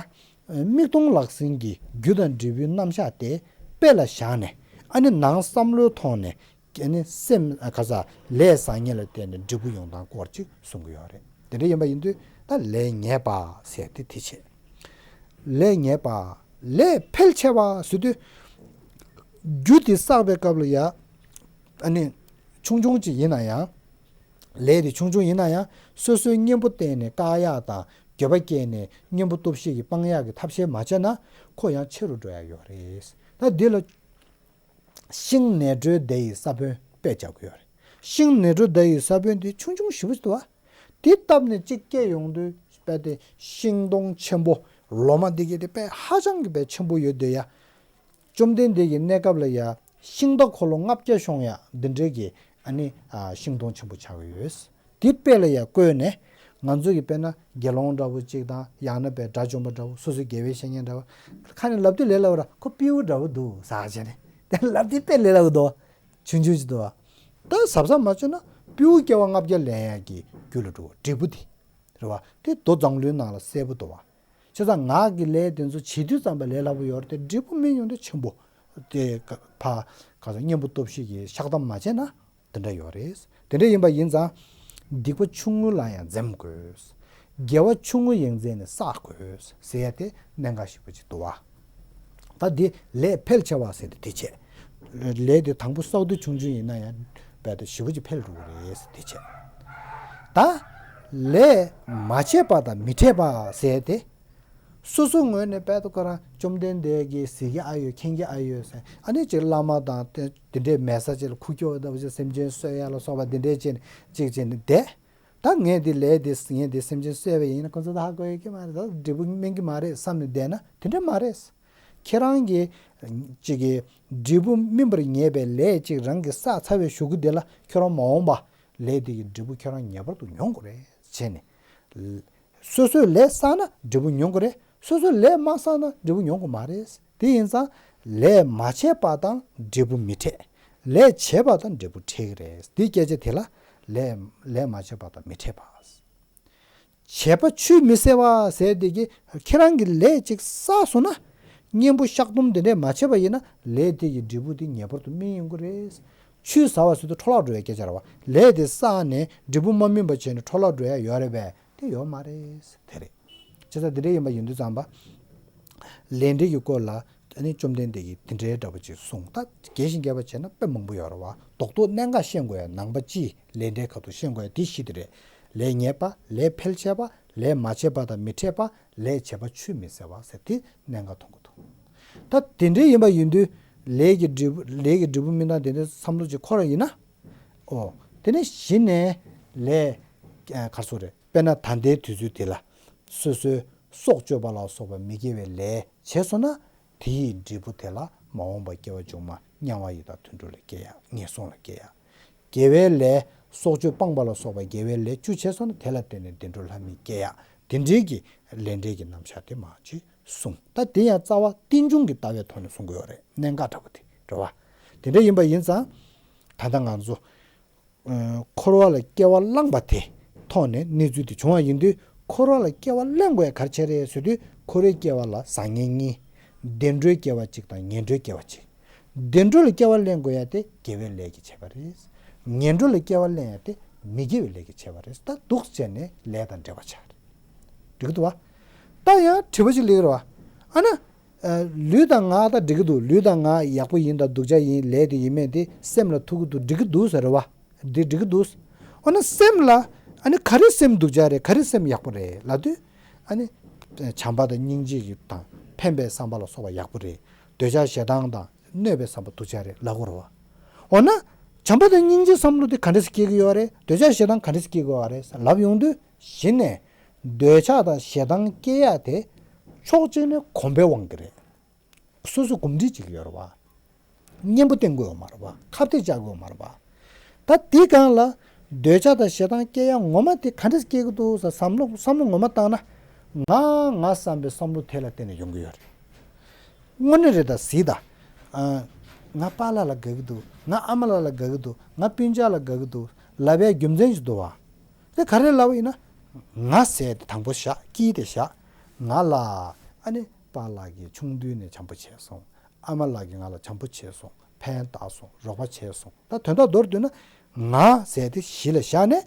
མིག་མཐོང་ལག་ཟིན་གྱི་རྒྱུ་དང་འབྲས་བུའི་རྣམ་གཞག་དེ་དཔེ་ལ་བཞག་ནས། ཨ་ནི་ནང་བསམ་བློའི་ཐོག་ནས་ཨ་ནི་སེམས་ག་ས་ལས་བཟང་ངན་ལ་བརྟེན་ནས་འབྲས་བུ་ཡོང་སྟངས་སྐོར་ཅིག་གསུང་གི་ཡོད་རེད། དེ་འདྲ་ཡིན་པ་ཡིན་དུས་ད་ལས་ཉེས་པ་ཟེར་དེ་དེ་བྱས། ལས་ཉེས་པ། ལས་འཕེལ་ཆེ་བ་ཟེར་དུས། རྒྱུ་དེ་བསགས་པའི་སྐབས་ལ་ཡ། ཨ་ནི། ཆུང་ཆུང་ཅིག་ཡིན་ན་ཡང་། ལས་དེ་ཆུང་ཆུང་ཡིན་ན་ཡང་སོ་སོའི་གཉེན་པོ་བསྟེན་ནས་བཀག་ཡག་དང་འགྱོད་པ་སྐྱེས་ནས་གཉེན་པོ་སྟོབས་ཤེད་ཀྱིས་སྤང་ཡག་གི་ཐབས་ཤེས་མ་བྱས་ན་ཁོ་ཡང་ཆེ་རུ་འགྲོ་ཡག་ཡོད་རེད། ད་འདི་ལ། ཤིང་ནེ་ཊྲོའི་མདའ་ཡི་ས་བོན་དཔེ་བྱ་དགོས་ཡོད་རེད། ཤིང་ནེ་ཊྲོའི་མདའ་ཡི་ས་བོན་དེ་ཆུང་ཆུང་ཞེ་པོ་ཞིག་འདུག་བ། དེ་བཏབ་ནས་གཅིག་སྐྱེས་ཡོང་དུས་དཔེ་དེ་ཤིང་སྡོང་ཆེན་པོ་ལོ་མ་འདི་གས་དེ་དཔེ་ཧ་ཅང་གི་དཔེ་ཆེན་པོ་ཡོད་དེ་ཡ། བཅོམ་ལྡན་འདས་ཀྱི་གནས་སྐབས་ལ་ཡ་ཤིང་རྟ་འཁོར་ལོ་ལྔ་བརྒྱ་ཤོང་ཡ་འདི་འདྲའི་གི་ཨ་ནི་ཨ་ཤིང་སྡོང་ཆེན་པོ་ཆགས་ཀྱི་ཡོད། དེ་དཔེ་ལ་ཡ་བཀོད་ནས་ང་ཚོ་གི་དཔེར་ན་དགེ་སློང་འདྲ་བོ་གཅིག་དང་ཡང་ན་དཔེ་དགྲ་བཅོམ་པ་འདྲ་བོ་སོ་སོའི་དགེ་བའི་བཤེས་གཉེན་འདྲ་བོ་ཁ་ནས་ལབ་དུས་ལས་སླ་བོ་ར་ཁོ་སྤྲེའུ་འདྲ་བོ་འདུག་ཟེར་བྱས་ནས་དེ་ལབ་དུས་དཔེ་ལས་སླ་བོ་འདུག་ཆུང་ཆུང་ཅིག་འདུག་བ། ད་གཟབ་གཟབ་མ་བྱས་ན་སྤྲེའུ་སྐྱེ་བ་ལྔ་བརྒྱ་ལེན་ཡ་གི་རྒྱུ་ལ་འགྲོ་བ་འབྲས་བུ་དེ། རེད་བ། དེ་མདོ་མཛངས་བླུན་ནང་ལ་གསལ་པོ་འདུག་བ། བྱས་ཙང་ངག་གི་ལས་དེ་ཚོ་བྱེད་དུས་ཙམ་པ་ལས་སླ་པོ་ཡོད་རེད་དེ་འབྲས་བུ་སྨིན་ཡོང་དུས་ཆེན་པོ། དེ་ཕ་ག་ཚོད་གཉེན་པོ་སྟོབས་ཤེད་ཀྱིས་བཤགས་གཏམ་མ་བྱས་ན་དེ་འདྲ་ཡོད་རེད། དེ་འདྲ་ཡིན་པ་ཡིན་ཙང་། སྡིག་པ་ཆུང་ངུ་ལ་ཡང་འཛེམ་དགོས། དགེ་བ་ཆུང་ངུ་ཡིན་མཛད་ནས་བསགས་དགོས་ཟེར་ཡ་དེ་གནད་འགག་ཞེ་པོ་ཅིག་འདུག་བ། ད་འདི་ལས་འཕེལ་ཆེ་བ་ཟེར་ཏེ་དེ་བྱས། ལས་དེ་དང་པོ་བསགས་དུས་ཆུང་ཆུང་ཡིན་ན་ཡང་རྦད་དེ་ཞེ་པོ་ཅིག་འཕེལ་འགྲོ་གི་རེད་ཟེར་དེ་བྱས། ད་ལས་མ་བྱས་པ་དང་མི་འཕྲད་པ་ཟེར་ཏེ། སོ་སོའི་ངོས་ནས་རྦད་དེ་ཁོ་རང་བཅོམ་ལྡན་འདས་ཀྱིས་གཟིགས་ཀྱི་ཨ་ཡོད་མཁྱེན་གྱི་ཨ་ཡོད་ཟེར་ཨ་ནི་ཅིག་བླ་མ་དང་དེ་དེ་འདྲའི་མེད་ས་ཅིག་ལ་ཁུག་ཀྱོག་ལྟ་བུ་ཅིག་སེམས་ཅན་གསོད་ཡ་ལ་སོགས་པ་དེ་འདྲའི་ཅིག་ཅིག་བྱས་ནས་བསྡད། ད་ངས་འདི་ལས་འདི་ངས་འདི་སེམས་ཅན་གསོས་པ་ཡིན་ན་ཁོ་ཚོ་ད་ཧ་གོ་ཡོད་ཀྱི་མ་རེད། ད་འབྲས་བུ་སྨིན་གྱི་མ་རེད་བསམ་ནས་བསྡད་ན་དེ་འདྲ་མ་རེད། ཁྱེད་རང་གིས་ཅིག་གི་འབྲས་བུ་སྨིན་པར་ངེས་པའི་ལས་ཅིག་རང་གིས་བསགས་ཚར་བའི་གཞུག་གུ་དེ་ལ་ཁྱོད་རང་མ་འོངས་པ་ལས་དེ་གི་འབྲས་བུ་ཁྱོད་རང་ངེས་པར་དུ་མྱོང་དགོས་རེད་བྱས་ནས། སོ་སོས་ལས་བསགས་ན་འབྲས་བུ་མྱོང་གི་རེད། སོ་སོས་ལས་མ་བསགས་ན་འབྲས་བུ་མྱོང་གི་མ་རེད། དེ་ཡིན་ཙང་ལས་མ་བྱས་པ་དང་འབྲས་བུ་མི་འཕྲད། ལས་བྱས་པ་དང་འབྲས་བུ་འཕྲད་ཀྱི་རེད། དེའི་སྐད་ཆ་དེ་ལ་ལས་ལས་མ་བྱས་པ་དང་མི་འཕྲད་པ། བྱས་པ་ཆུད་མི་ཟ་བ་ཟེར་དེ་གི་ཁྱེད་རང་གི་ལས་ཅིག་བསགས་སོང་ན། གཉེན་པོ་བཤགས་སྡོམ་དེ་འདྲས་མ་བྱས་པ་ཡིན་ན་ལས་དེ་གི་འབྲས་བུ་དེ་ངེས་པར་དུ་སྨིན་ཡོང་གི་རེད། ཆུད་ཟ་བ་ཟེར་དུས་འཕྲོ་བརླག་འགྲོ་བའི་སྐད་ཆ་རེད་བ། ལས་དེ་བསགས་ནས་འབྲས་བུ་མ་སྨིན་པ་བྱས་ནས་འཕྲོ་བརླག་འགྲོ་ཡ་ཡོད་རེད་པས། དེ་ཡོད་མ་རེད། དེ་རེད། བྱས་ཙང་དེ་འདྲ་ཡིན་པ་ཡིན་དུས་ཙམ་པ། ལས་འབྲས་ཀྱི་སྐོར་ལ་ཨ་ནི་བཅོམ་ལྡན་འདས་ཀྱིས་དེ་འདྲའི་འདྲ་པོ་ཅིག་གསུངས། ད་རྒྱས་ཤིང་རྒྱས་པ་བྱས་ན་དཔེ་མང་པོ་ཡོད་རེད་བ། རྡོག་རྡོག་གནད་འགག་ཤེས་དགོས་ཡ་ནང་པ་སྤྱིའི་ལས་འབྲས་ཁ་ཐུག་ཤེས་དགོས་ཡ་དེ་བཞི་དེ་རེད། ལས་ཉེས་པ། ལས་འཕེལ་ཆེ་བ། ལས་མ་བྱས་པ་དང་མི་འཕྲད་པ། ལས་བྱས་པ་ཆུད་མི་ཟ་བ་ཟེར་དེ་གནད་འགག་མཐོང་གི་འདུག་ད་དེ་འདྲའི་ཡིན་པ་ཡིན་དུས་ལས་ཀྱི་འབྲས་བུ་ལས་ཀྱི་འབྲས་བུ་སྨིན་སྟངས་དེ་འདྲའི་བསམ་བློ་ཅིག་འཁོར་བ་ཡིན་ན། ཨོ། དེ་ནས་གཞི་ནས་ལས་ག་རེ་ཟེར་དགོས་རེད། དཔེར་ན་ད་ལྟའི་དུས་ཚོད་དེ་ལ་སོ་སོའི་སྲོག་གཅོད་པ་ལ་སོགས་པ་མི་དགེ་བའི་ལས་བྱས་སོང་ན་དེའི་འབྲས་བུ་དེ་ལ་མ་འོངས་པ་སྐྱེ་བ་མཇུག་མ་དམྱལ་བ་ཡི་དྭགས་དུད་འགྲོ་ལ་སྐྱེ་ཡག་ངན་སོང་ལ་སྐྱེ་ཡག་དགེ་བའི་ལས་སྲོག་གཅོད་སྤངས་པ་ལ་སོགས་པ་དགེ་བའི་ལས་བཅུ་བྱས་སོང་ན་དེ་ལ་བརྟེན་ནས་བདེ་འགྲོ་ལྷ་མིར་སྐྱེ་ཡག་དེ་འདྲའི་གི་ལས་འབྲས་ཀྱི་རྣམ་གཞག་དེ་མ་ཅིག་གསུངས། ད་དེ་ཡང་རྩ་བ་རྟེན་འབྱུང་གི་ལྟ་བའི་ཐོག་ནས་གསུང་གི་ཡོད་རེད། གནད་འགག་འདྲ་པོ་དེ་རེད་བ། དེ་འདྲ་ཡིན་པ་ཡིན་ཙང་། ད་ལྟ་ང་ཚོ། འཁོར་བ་ལ་སྐྱེ་བ་བླངས་པ་དེ་ཐོག་ནས་གནས་ཚུལ་དེ་བྱུང་བ་ཡིན་དུས་འཁོར་བ་ལ་སྐྱེ་བ་ལེན་དགོས་ཡ་ག་རེ་བྱས་རེད་ཟེར་དུས་འཁོར་བའི་སྐྱེ་བ་ལ་བཟང་ངན་གཉིས། བདེ་འགྲོའི་སྐྱེ་བ་གཅིག་དང་ངན་འགྲོའི་སྐྱེ་བ་གཅིག་བདེ་འགྲོ་ལ་སྐྱེ་བ་ལེན་དགོས་ཡ་དེ་དགེ་བའི་ལས་ཀྱིས་བྱས་པ་རེད། ངན་འགྲོ་ལ་སྐྱེ་བ་ལེན་ཡ་དེ་མི་དགེ་བའི་ལས་ཀྱིས་བྱས་པ་རེད། ད་འདུག་བྱས་ནས་ལས་དང་འབྲེལ་བ་ཆགས་རེད། འགྲིག་གི་འདུག་བ། ད་ཡང་དྲི་བ་ཅིག་སླེབས་ཀྱི་རེད་བ། ཨ་ན། ལུས་དང་ངག་ད་འགྲིག་གི་འདུག་ལུས་དང་ངག་ཡག་པོ་ཡིན་དང་སྡུག་ཅག་ཡིན་ལས་དེ་ཡིན་མིན་དེ་སེམས་ལ་ཐུག་གི་འདུག་འགྲིག་གི་འདུག་ཟེར་རེད་བ། འདི་འགྲིག་གི་འདུག་འོ་ན་སེམས་ལ་ཨ་ནི་ག་རེ་སེམས་སྡུག་ཅག་རེད་ག་རེ་སེམས་ཡག་པོ་རེད་ལབ་དུས། ཨ་ནི། བྱམས་པ་དང་སྙིང་རྗེ་གི་དང་ཕན་པའི་བསམ་པ་ལ་སོགས་པ་ཡག་པོ་རེད། འདོད་ཆགས་ཞེ་སྡང་དང་ གནོད་པའི་བསམ་པ་སྡུག་ཅག་རེད་ལབ་དགོས་རེད་བ། འོ་ན། བྱམས་པ་དང་སྙིང་རྗེའི་བསམ་བློ་དེ་ག་འདྲས་སེ་སྐྱེ་གི་ཡོད་རེད། འདོད་ཆགས་ཞེ་སྡང་ག་འདྲས་སེ་སྐྱེ་གི་ཡོད་རེད་ལབ་ཡོང་དུས་གཞི་ནས། འདོད་ཆགས་དང་ཞེ་སྡང་སྐྱེ་ཡག་དེ། ཕྱོགས་གཅིག་ནས་གོམས་པའི་དབང་གིས་རེད། སོ་སོ་གོམས་འདྲིས་བྱེད་ཀྱི་ཡོད་རེད་བ། གཉེན་པོ་བསྟེན་དགོས་ཡོད་མ་རེད་བ། ཁ་གཏད་བཅག་དགོས་ཡོད་མ་རེད་བ། ད་དེའི་སྒང་ལ། འདོད་ཆགས་དང་ཞེ་སྡང་སྐྱེ་ཡག་ངོ་མ་དེ་ག་འདྲས་སྐྱེ་གི་འདུག་ཟེར་བསམ་བློ་བསམ་བློ་ངོ་མ་བཏང་ན། ང་ང་བསམ་པའི་བསམ་བློ་དེ་ལ་བརྟེན་ནས་ཡོང་གི་ཡོད་རེད། དངོས་གནས་རེད་ད་གཟིགས་ད། ཨ། ང་པཱ་ལགས་ལ་དགའ་གི་འདུག་ང་ཨ་མ་ལགས་ལ་དགའ་གི་འདུག་ང་སྤུན་ཀྱག་ལ་དགའ་གི་འདུག་ལབ་པའི་རྒྱུ་མཚན་ཞིག་འདུག་བ། དེ་ག་རེ་ལབ་པ་ཡིན་ན། ང་ཟེར་དེ་དང་པོ་བཞག་དཀྱིལ་དེ་བཞག་ང་ལ། ཨ་ནི་པཱ་ལགས་ཀྱིས་ཆུང་དུས་ནས་བྱམས་པོ་བྱས་སོང་། ཨ་མ་ལགས་ཀྱིས་ང་ལ་བྱམས་པོ་བྱས་སོང་། ཕན་བཏགས་སོང་། རོགས་པ་བྱས་སོང་། ད་དོན་དག་མདོར་བསྡུས་ན། ང་ཟེར་དེ་གཞི་ལ་བཞག་ནས།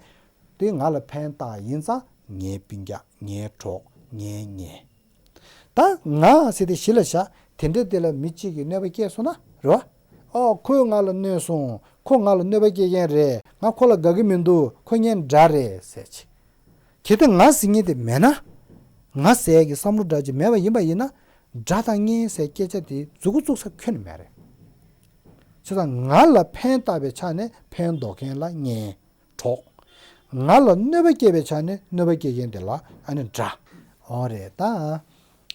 དེ་ང་ལ་ཕན་བཏགས་ཡིན་ཙང་ངའི་སྤུན་ཀྱག་ངའི་གྲོགས་ངའི་གཉེན། ད་ང་ཟེར་དེ་གཞི་ལ་བཞག་དེ་འདྲའི་དེ་ལ་མི་གཅིག་གིས་གནོད་པ་བསྐྱལ་སོང་ན་རེད་བ། ཨོ་ཁོས་ང་ལ་གནོད་སོང་། ཁོ་ང་ལ་གནོད་པ་བསྐྱལ་མཁན་རེད། ང་ཁོ་ལ་དགའ་གི་མི་འདུག་ཁོ་ངའི་དགྲ་རེད་ཟེར་ཅིག་གལ་ཏེ་ང་ཟེར་མཁན་དེ་མེད་ན། ང་ཟེར་ཡག་གི་བསམ་བློ་འདྲ་ཅིག་མེད་པ་ཡིན་པ་ཡིན་ན། དགྲ་དང་གཉེན་ཟེར་སྐད་ཆ་དེ་མཛུབ་གུ་བཙུགས་ས་ཁྱོན་ནས་མེད་རེད། བྱས་ཙང་ང་ལ་ཕན་བཏགས་པའི་ཆ་ནས་ཕན་འདོགས་མཁན་ལ་གཉེན། གྲོགས། ང་ལ་གནོད་པ་བསྐྱལ་བའི་ཆ་ནས་གནོད་པ་བསྐྱལ་མཁན་དེ་ལ་ཨ་ནི་དགྲ། འོ་རེད་ད།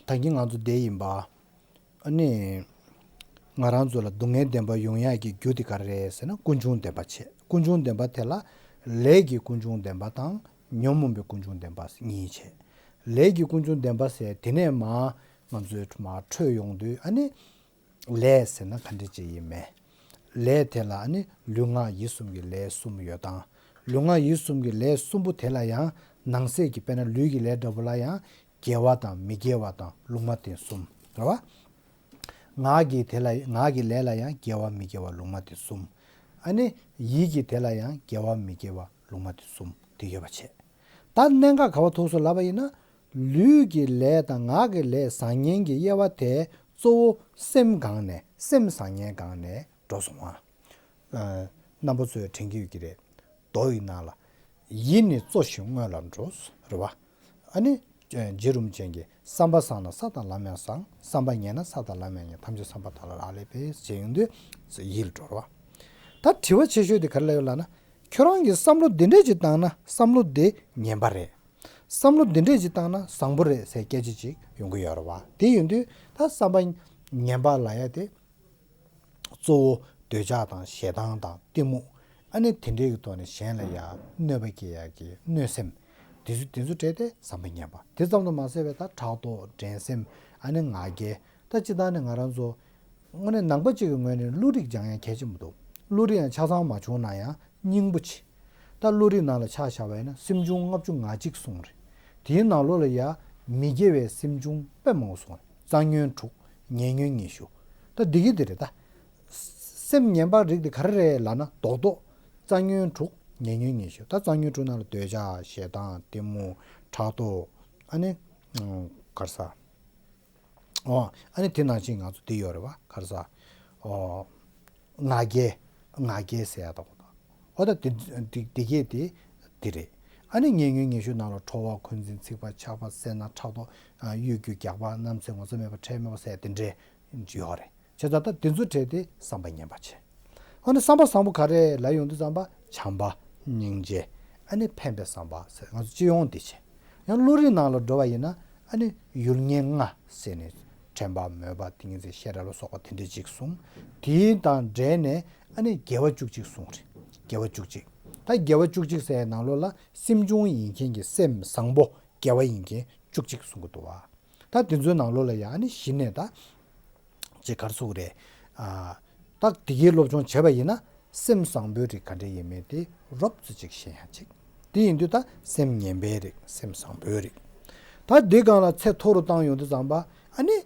ད་གིན་ང་ཚོ་བསྡད་ཡིན་པ། ཨ་ནི། ང་རང་ཚོ་ལ་སྡུག་བསྔལ་བདེན་པ་ཡོང་ཡག་གི་རྒྱུ་དེ་ག་རེ་རེད་ཟེར་ན་ཀུན་འབྱུང་བདེན་པ་བྱས། ཀུན་འབྱུང་བདེན་པ་དེ་ལ། ལས་ཀྱི་ཀུན་འབྱུང་བདེན་པ་དང་ཉོན་མོངས་པའི་ཀུན་འབྱུང་བདེན་པ་གཉིས་བྱས། ལས་ཀྱི་ཀུན་འབྱུང་བདེན་པ་ཟེར་དེ་ནས་མར་ང་ཚོའི་མར་འཕྲོས་ཡོང་དུས་ཨ་ནི། ལས་ཟེར་ན་ག་འདྲ་ཅིག་ཡིན་མེད། ལས་དེ་ལ་ཨ་ནི་ལུས་ངག་ཡིད་གསུམ་གྱི་ལས་གསུམ་ཡོད་དང་། ལུས་ངག་ཡིད་གསུམ་གྱི་ལས་གསུམ་པོ་དེ་ལ་ཡང་ནང་གསེས་ཀྱི་དཔེར་ན་ལུས་ཀྱི་ལས་འདྲ་པོ་ལ་ཡང་དགེ་བ་དང་མི་དགེ་བ་དང་ལུང་མ་བསྟན་གསུམ་རེད་བ། ངག་གི་དེ་ལ་ངག་གི་ལས་ལ་ཡང་དགེ་བ་མི་དགེ་བ་ལུང་མ་བསྟན་གསུམ། ཨ་ནི་ཡིད་ཀྱི་དེ་ལ་ཡང་དགེ་བ་མི་དགེ་བ་ལུང་མ་བསྟན་གསུམ་དེ་ཡོད་པ་བྱས། ད་གནད་འགག་ག་བ་ཐུག་སོང་ལབ་པ་ཡིན་ན། ལུས་ཀྱི་ལས་དང་ངག་གི་ལས་བཟང་ངན་གྱི་དབྱེ་བ་དེ་གཙོ་བོ་སེམས་སྒང་ནས་སེམས་བཟང་ངན་སྒང་ནས་འགྲོ་སོང་ང་། ཨ། རྣམ་པ་ཚོས་དྲན་གྱི་ཡོད་ཀྱི་རེད། མདོ་ཡི་ནང་ལ། ཡིད་ནི་གཙོ་ཞིང་སྔོན་ལ་འགྲོ། རེད་བ། ཨ་ནི། རྗེ་རིན་པོ་ཆེ་གིས་བསམ་པ་བཟང་ན་ས་དང་ལམ་ཡང་བཟང་། བསམ་པ་ངན་ན་ས་དང་ལམ་ཡང་ངན། ཐམས་ཅད་བསམ་པ་དག་ལ་རག་ལས་པས་ཞེས་ཡོང་དུས་ཡིད་ལ་འགྲོ་རེད་བ། ད་དྲི་བ་ཆེ་ཤོས་དེ་ག་རེ་ལབ་ཡོད་ལབ་ན། ཁྱོད་རང་གིས་བསམ་བློ་འདི་འདྲས་ཅིག་བཏང་ན་བསམ་བློ་འདི་ངན་པ་རེད། བསམ་བློ་འདི་འདྲས་ཅིག་བཏང་ན་བཟང་པོ་རེད་ཟེར་སྐད་ཆ་ཅིག་ཡོང་གི་ཡོད་རེད་བ། དེ་ཡིན་དུས་ད་བསམ་པ་ངན་པ་ལབ་ཡ་དེ། གཙོ་བོ་འདོད་ཆགས་དང་ཞེ་སྡང་དང་གཏི་མུག་ཨ་ནི་དེ་འདྲའི་གི་ཐོག་ནས་གཞན་ལ་ཡང་གནོད་པ་སྐྱེལ་ཡག་གི་གནོད་སེམས། དེ་ཚོ་དེ་ཚོ་བྲལ་ཏེ་བསམ་པ་ངན་པ་དེ་ཙམ་དུ་མ་ཟད་པའི་ད་ཕྲག་དོག་འགྲན་སེམས་ཨ་ནི་ང་རྒྱལ། ད་སྤྱིར་བཏང་ནས་ང་རང་ཚོ་དངོས་གནས་ནང་པ་གཅིག་གི་ངོས་ནས་བློ་རིག་སྦྱང་ཡ་གལ་ཆེན་པོ་འདུག་བློ་རིག་ཡང་ཆ་ཚང་མ་བྱུང་ན་ཡང་སྙིང་པོ་ཆེ། ད་བློ་རིག་ནང་ལ་ཆ་བཞག་པ་ཡིན་ན་སེམས་བྱུང་ལྔ་བཅུ་ང་གཅིག་གསུངས་རེད། དེའི་ནང་ལོགས་ལ་ཡ་མི་དགེ་བའི་སེམས་བྱུང་དཔེ་མང་པོ་གསུངས་རེད། རྩ་ཉོན་དྲུག་ཉེ་ཉོན་ཉི་ཤུ། ད་འདི་གི་འདི་རེད་ད། སེམས་ངན་པ་རིགས་དེ་ག་རེ་རེད་ལབ་ན་རྡོག་རྡོག་རྩ་ཉོན་དྲུག་ཉེ་ཉོན་ཉི་ཤུ། ད་རྩ་ཉོན་དྲུག་ནང་ལ་འདོད་ཆགས་ཞེ་སྡང་གཏི་མུག་ཕྲག་དོག་ཨ་ནི། ག་རེ་ཟ། ཨོ། ཨ་ནི་དེ་ནང་བཞིན་ང་ཚོ་འདི་ཡོད་རེད་བ། ག་རེ་ཟ། ཨོ། ང་རྒྱལ། ང་རྒྱལ་ཟེར་ཡ་དང་པོ་དང་། ཨོ་ད་དེ་དེ་དེ་གས་དེ་དེ་རེད། ཨ་ནི་ཉེ་ཉོན་ཉི་ཤུ་ནང་ལ་ཁྲོ་བ་འཁོན་འཛིན་ཚིག་པ་ཆགས་པ་སེར་སྣ་ཕྲག་དོག་གཡོ་སྒྱུ་རྒྱགས་པ་རྣམ་འཚེ་ངོ་ཚ་མེད་པ་ཁྲེལ་མེད་པ་ཟེར་ཡ་དེ་འདྲས་ཡོད་རེད། བྱས་ཙང་ད་དེ་ཚོ་བྲལ་ཏེ་བསམ་པ་ངན་པ་བྱེད། ཨ་ནི་བསམ་པ་བཟང་པོ་ག་རེ་ལབ་ཡོང་དུས་ཙམ་པ་བྱམས་པ་སྙིང་རྗེ་ཨ་ནི་ཕན་པའི་བསམ་པ་ཟེར་ང་ཚོ་སྤྱི་ཡོངས་འདི་བྱེད། ཡང་བློ་རིག་ནང་ལ་འགྲོ་བ་ཡིན་ན་ཨ་ནི་ཡུལ་ངན་ལྔ་ཟེར་ནས་དྲན་པ་མོས་པ་ཏིང་འཛིན་ཤེས་རབ་ལ་སོགས་པ་དེ་འདྲ་ཅིག་གསུངས། དེ་དང་འབྲེལ་ནས་ཨ་ནི་དགེ་བ་བཅུ་གཅིག་གསུངས་རེད། དགེ་བ་བཅུ་གཅིག་ད་དགེ་བ་བཅུ་གཅིག་ཟེར་ཡའི་ནང་ལོགས་ལ་སེམས་བྱུང་ཡིན་མཁན་གྱི་སེམས་བཟང་པོ་དགེ་བ་ཡིན་མཁན་བཅུ་གཅིག་གསུང་གི་འདུག་བ། ད་དེ་ཚོའི་ནང་ལོགས་ལ་ཡང་ཨ་ནི་གཞི་ནས་ད། ཅེས་ག་རེ་ཟེར་དགོས་རེད། ཨ། ད་དེ་གའི་སློབ་སྦྱོང་བྱས་པ་ཡིན་ན་སེམས་བཟང་པོའི་རིགས་ག་འདྲ་ཡིན་མིན་དེ་རོབ་ཙམ་ཅིག་ཤེས་ཡ་ཅིག་དེ་ཡིན་དུས་ད་སེམས་ངན་པའི་རིགས་སེམས་བཟང་པོའི་རིགས། ད་འདི་སྒང་ལ་ཚད་མཐོ་རུ་བཏང་ཡོང་དུས་ཙམ་པ་ཨ་ནི།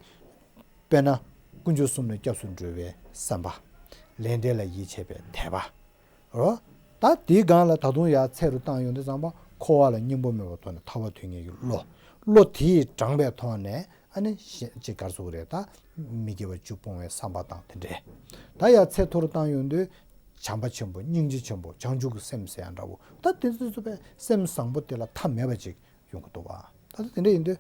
དཔེར་ན། དཀོན་མཆོག་གསུམ་ལ་སྐྱབས་སུ་འགྲོ་བའི་བསམ་པ། ལས་འབྲས་ལ་ཡིད་ཆེས་པའི་དད་པ། རོ། ད་དེའི་སྒང་ལ་ད་དུང་ཡར་ཚད་རུ་བཏང་ཡོང་དུས་ཙམ་པ་འཁོར་བ་ལ་སྙིང་པོ་མེད་པར་རྟོགས་ནས་ཐར་པ་ཐོབ་ངེས་ཀྱི་བློ། བློ་དེས་དྲངས་པའི་ཐོག་ནས་ཨ་ནི་ཞེ་ཅིག་ག་རེ་ཟེར་དགོས་རེད་ད། མི་དགེ་བ་བཅུ་སྤོང་བའི་བསམ་པ་དང་དེ་འདྲས། ད་ཡར་ཚད་མཐོ་རུ་བཏང་ཡོང་དུས། བྱམས་པ་ཆེན་པོ་སྙིང་རྗེ་ཆེན་པོ་བྱང་ཆུབ་ཀྱི་སེམས་ཟེར་ཡ་འདྲ་བོ་ད་དེ་ཚོ་ཚོ་པའི་སེམས་བཟང་པོ་དེ་ལ་མཐའ་མེད་པ་ཅིག་ཡོང་གི་འདུག་བ། ད་ལྟ་དེ་འདྲ་ཡིན་དུས།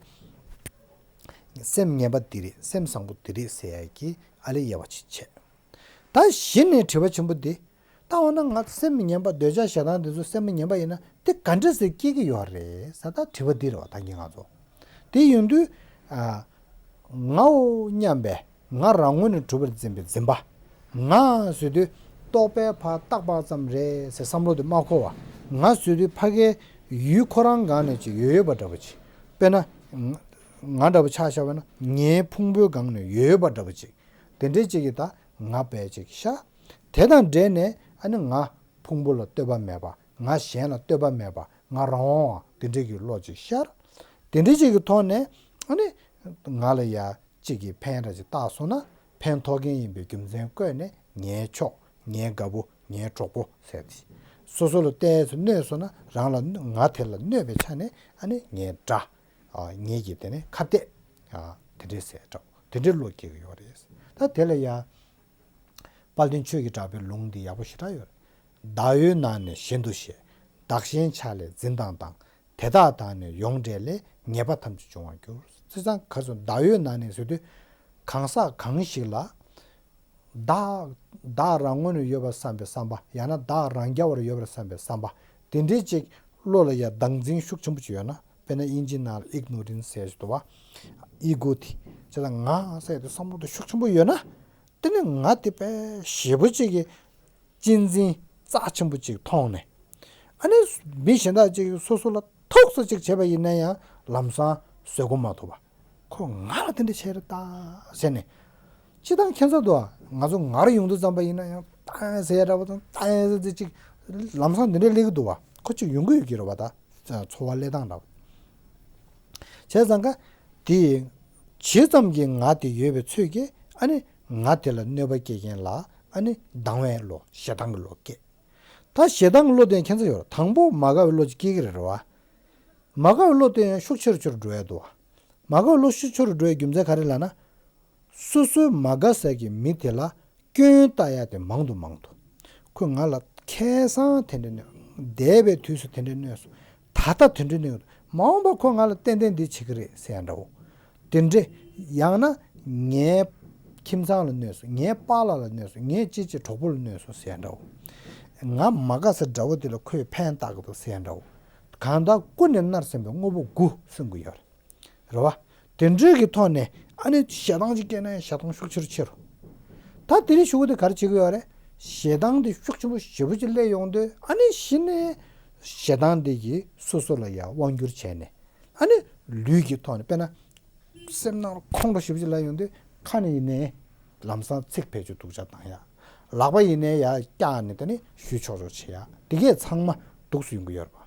སེམས་ངན་པ་འདི་རེད་སེམས་བཟང་པོ་འདི་རེད་ཟེར་ཡ་གི་ཨ་ལེ་དབྱེ་བ་ཅིག་ཕྱེ། ད་གཞི་ནས་དྲི་བ་ཆེན་པོ་འདི། ད་འོ་ན་ང་སེམས་ངན་པ་འདོད་ཆགས་ཞེ་སྡང་འདི་ཚོ་སེམས་ངན་པ་ཡིན་ན་དེ་ག་འདྲ་སེ་སྐྱེ་གི་ཡོད་རེད་ཟེར། ད་དྲི་བ་འདི་རེད་བ། ད་གིན་ང་ཚོ་དེ་ཡིན་དུས། ཨ། ངའོ་སྙམ་པའི་ང་རང་ངོས་ནས་གྲུབ་པར་འཛིན་པའི་འཛིན་པ། ང་ཟེར་དུས་རྟོག་པས་ཕར་བཏགས་པ་ཙམ་རེད་ཟེར་བསམ་བློ་དེ་མ་འཁོར་བ། ང་ཟེར་དུས་ཕ་གའི་ཡུལ་ཁོ་རང་སྒང་ནས་ཅིག་ཡོད་ཡོད་པ་འདྲ་པོ་ཅིག་དཔེར་ན། ང་འདྲ་པོ་ཆ་བཞག་པ་ན་ངའི་ཕུང་པོའི་སྒང་ནས་ཡོད་ཡོད་པ་འདྲ་པོ་ཅིག་དེ་འདྲའི་ཅིག་གིས་ད་ང་པའི་ཅིག་ཤར། དེ་དང་འབྲེལ་ནས་ཨ་ནི་ང་ཕུང་པོ་ལ་ལྟོས་པ་མེད་པ། ང་གཞན་ལ་ལྟོས་པ་མེད་པ། ང་རང་དབང་བ་དེ་འདྲའི་གི་བློ་ཅིག་ཤར། དེ་འདྲའི་ཅིག་གི་ཐོག་ནས་ཨ་ནི་ང་ལ་ཡ་ཅིག་གིས་ཕན་ར་ཅིག་བཏགས་སོང་ན་ཕན་ཐོགས་མཁན་ཡིན་པའི་རྒྱུ་མཚན་བཀོད་ནས་ངའི་ཕྱོགས། ངའི་དགའ་བོ། ངའི་གྲོགས་པོ་ཟེར་ཏེ། སོ་སོ་ལ་ལྟས་སུ་གནོད་སོང་ན་རང་ལ་གནོད། ང་དེ་ལ་གནོད་པའི་ཆ་ནས་ཨ་ནི་ངའི་དགྲ། ཨ། ངེད་ཀྱི་དེ་ནས་ཁ་གཏད། ཨ། དེ་འདྲའི་ཟེར་འདྲ་པོ་དེ་འདྲའི་བློ་སྐྱེ་གི་ཡོད་རེད། ད་དེ་ལ་ཡ། དཔལ་ལྡན་ཆོས་ཀྱི་གྲགས་པའི་ལུང་འདི་ཡག་པོ་ཞེ་དྲག་ཡོད་རེད། བདག་ཡོད་ན་ནི་གཞན་དུ་ཤེས། བདག་གཞན་ཆ་ལས་འཛིན་སྟངས་དང་། དེ་དག་དང་ནི་ཡོངས་འབྲེལ་ལས། ཉེས་པ་ཐམས་ཅད་འབྱུང་བར་འགྱུར། བྱས་ཙང་ག་རེ་ཟེར། བདག་ཡོད་ན་ནི་ཟེར་དུས། གང་ཟག་གང་ཞིག་ལ། བདག་བདག་རང་ངོས་ནས་ཡོད་པར་བསམ་པའི་བསམ་པ། ཡང་ན་བདག་རང་རྐྱ་བར་ཡོད་པར་བསམ་པའི་བསམ་པ། དེ་འདྲའི་ཅིག་བློ་ལ་ཡ་བདག་འཛིན་ཤུགས་ཆེན་པོ་ཅིག་ཡོད་ན། དཔེར་ན་དབྱིན་ཇིའི་ནང་ལ་ཨིག་ནོ་རེན་སི་ཟེར་ཞིག་འདུག་བ། ཨི་གོ་དེ། བྱས་ཙང་ང་ཟེར་དེ་བསམ་བློ་དེ་ཤུགས་ཆེན་པོ་ཡོད་ན། དེ་ནི་ང་དེ་དཔེ་ཞེ་པོ་ཅིག་གི་གཅེས་འཛིན་རྩ་ཆེན་པོ་ཅིག་མཐོང་ནས། ཨ་ནི་མི་གཞན་དག་ཅིག་སོ་སོ་ལ་ཐུག་ས་ཅིག་བྱས་པ་ཡིན་ན་ཡང་ལམ་སང་བཟོད་སྒོམ་མ་ཐུབ་པ། ཁོ་ང་ལ་དེ་འདྲ་བྱས་རེད་ད་ཟེར་ནས། སྤྱིར་བཏང་ཁྱད་མཚར་འདུག་ཨ། ང་ཚོ་ངར་ཡོང་དུས་ཙམ་པ་ཡིན་ན་ཡང་ཏང་ཟེར་ཡ་འདྲ་པོ་དང་ཏང་ཟེར་ཅིག་ལམ་སང་དེ་འདྲ་སླེབས་ཀྱི་འདུག་བ། ཁོ་ཅིག་ཡོང་གི་ཡོད་ཀྱི་རེད་བ། ད་འཚོ་བ་སླེབས་སྟངས་འདྲ་བོ། བྱས་ཙང་ཀ་དེ་ཇི་ཙམ་གྱི་ང་དེ་ཡོད་པའི་ཚོད་ཀྱིས་ཨ་ནི་ང་དེ་ལ་གནོད་པ་སྐྱེལ་མཁན་ལ་ཨ་ནི་སྡང་བའི་བློ། ཞེ་སྡང་གི་བློ་སྐྱེ། ད་ཞེ་སྡང་གི་བློ་དེ་ཁྱད་མཚར་ཡོད་རེད། དང་པོ་མ་དགའ་བའི་བློ་ཅིག་སྐྱེ་གི་རེད་རེད་བ། མ་དགའ་བའི་བློ་དེ་ཡང་ཤུགས་ཆེ་རུ་ཆེ་རུ་འགྲོ་ཡ་འདུག་བ། མ་དགའ་བའི་བློ་ཤུགས་ཆེ་རུ་འགྲོ་ཡའི་རྒྱུ་མཚན་ག་རེ་ལབ་ན། སོ་སོའི་མ་དགའ་ས་གི་མི་དེ་ལ་སྐྱོན་བཏགས་ཡ་དེ་མང་དུ་མང་དུ། ཁོས་ང་ལ་ཁ་སང་དེ་འདྲ་གནོད། འདས་པའི་དུས་སུ་དེ་འདྲ་གནོད་སོང་། ད་ལྟ་དེ་འདྲ་གནོད། མ་འོངས་པ་ཁོ་ང་ལ་ཏན་ཏན་འདི་བྱེད་ཀྱི་རེད་ཟེར་ཡ་འདྲ་བོ། དེ་འདྲ། ཡང་ན་ངའི་ཁྱིམ་ཚང་ལ་གནོད་སོང་། ངའི་པཱ་ལགས་ལ་གནོད་སོང་། ངའི་ཅི་ཅི་གྲོགས་པོ་ལ་གནོད་སོང་ཟེར་ཡ་འདྲ་བོ། ང་མ་དགའ་ས་འདྲ་བོ་དེ་ལ་ཁོས་ཕན་བཏགས་ཀྱི་འདུག་ཟེར་ཡ་འདྲ་བོ། གང་ལྟར་ཀུན་ནས་མནར་སེམས་པའི་དངོས་པོ་དགུ་གསུང་གི་ཡོད་རེད། རེད་བ། དེ་འདྲའི་གི་ཐོག་ནས་ཨ་ནི་ཞེ་སྡང་ཅིག་སྐྱེས་ན་ཞེ་སྡང་ཤུགས་ཆེ་རུ་ཆེ་རུ། ད་དེ་རིང་ཞུ་གི་དེ་ག་རེ་བྱེད་ཀྱི་ཡོད་རེད། ཞེ་སྡང་དེ་ཤུགས་ཆེན་པོ་ཞེ་པོ་ཅིག་སླེབས་ཡོང་དུས་ཨ་ནི་གཞི་ནས་ཞེ་སྡང་དེ་གིས་སོ་སོ་ལ་ཡ་དབང་བསྒྱུར་བྱས་ནས། ཨ་ནི་ལུས་ཀྱི་ཐོག་ནས་དཔེར་ན། སེམས་ནང་ལ་ཁོང་ཁྲོ་ཞེ་པོ་ཅིག་སླེབས་ཡོང་དུས་ཁ་ནས་ཡིན་ནའི་ལམ་སང་ཚིག་ཕལ་ཆེར་སྡུག་ཅག་བཏང་ཡ། ལག་པ་ཡིན་ནའི་ཡ་བཀྱགས་ནས་དེ་ནི་གཞུ་ཆོག་ཆོག་བྱེད་ཡ། དེ་གས་ཚང་མ་སྡུག་སུ་ཡོང་གི་ཡོད་རེད་པ།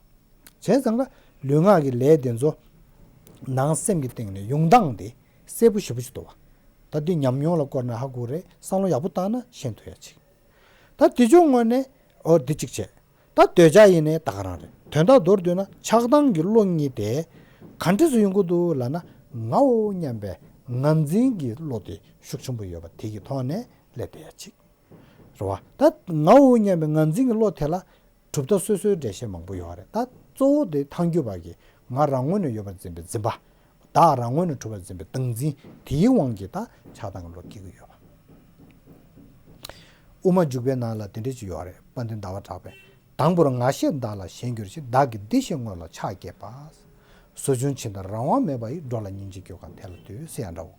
བྱས་ཙང་ཀ་ལུས་ངག་གི་ལས་དེ་ཚོ་ནང་སེམས་ཀྱི་སྟེང་ནས་ཡོང་སྟངས་དེ་གསལ་པོ་ཞེ་པོ་ཅིག་འདུག་བ། ད་འདི་ཉམས་མྱོང་ལ་བསྐོར་ནས་ཧ་གོ་རེད། བསམ་བློ་ཡག་པོ་བཏང་ན་ཤེས་ཐུབ་ཡ་ཅིག་ད་དེ་ཚོའི་ངོས་ནས་འོ་འདི་གཅིག་བྱས། ད་འདོད་ཆགས་ཡིན་ནའི་ད་ག་རང་རེད། དོན་དག་མདོར་བསྡུས་ན་ཆགས་སྡང་གི་བློ་གཉིས་དེ་ག་འདྲ་སེ་ཡོང་གི་འདུག་ལབ་ན། ངའོ་སྙམ་པའི་ངར་འཛིན་གྱི་བློ་དེ་ཤུགས་ཆེན་པོ་ཡོད་པ་དེ་གི་ཐོག་ནས་སླེབས་བསྡད་ཡ་ཅིག་རེད་བ། ད་ངའོ་སྙམ་པའི་ངར་འཛིན་གྱི་བློ་དེ་ལ་གྲུབ་མཐའ་སོ་སོའི་འགྲེལ་བཤད་མང་པོ་ཡོད་རེད། ད་གཙོ་བོ་དེ་ཐལ་འགྱུར་བ་གིས་ང་རང་ངོས་ནས་ཡོད་པར་འཛིན་པའི་འཛིན་པ། བདག་རང་ངོས་ནས་གྲུབ་པར་འཛིན་པའི་བདག་འཛིན་དེའི་དབང་གིས་ད་ཆགས་སྡང་གི་བློ་སྐྱེ་གི་ཡོད་པ། དབུ་མ་འཇུག་པའི་ནང་ལ་དེ་འདྲ་ཅིག་ཡོད་རེད། དཔལ་ལྡན་ཟླ་བ་གྲགས་པས། དང་པོར་ང་ཞེས་བདག་ལ་ཞེན་གྱུར་ཅིང་། བདག་གིས་འདི་ཞེས་དངོས་ལ་ཆགས་བསྐྱེད་པ། ཟོ་ཆུན་ཇི་ལྟར་རང་དབང་མེད་པ་ཡི། འགྲོ་ལ་སྙིང་རྗེ་སྐྱེ་བ་དེ་ལ་ལྟོས་ཟེར་ཡ་འདྲ་བོ།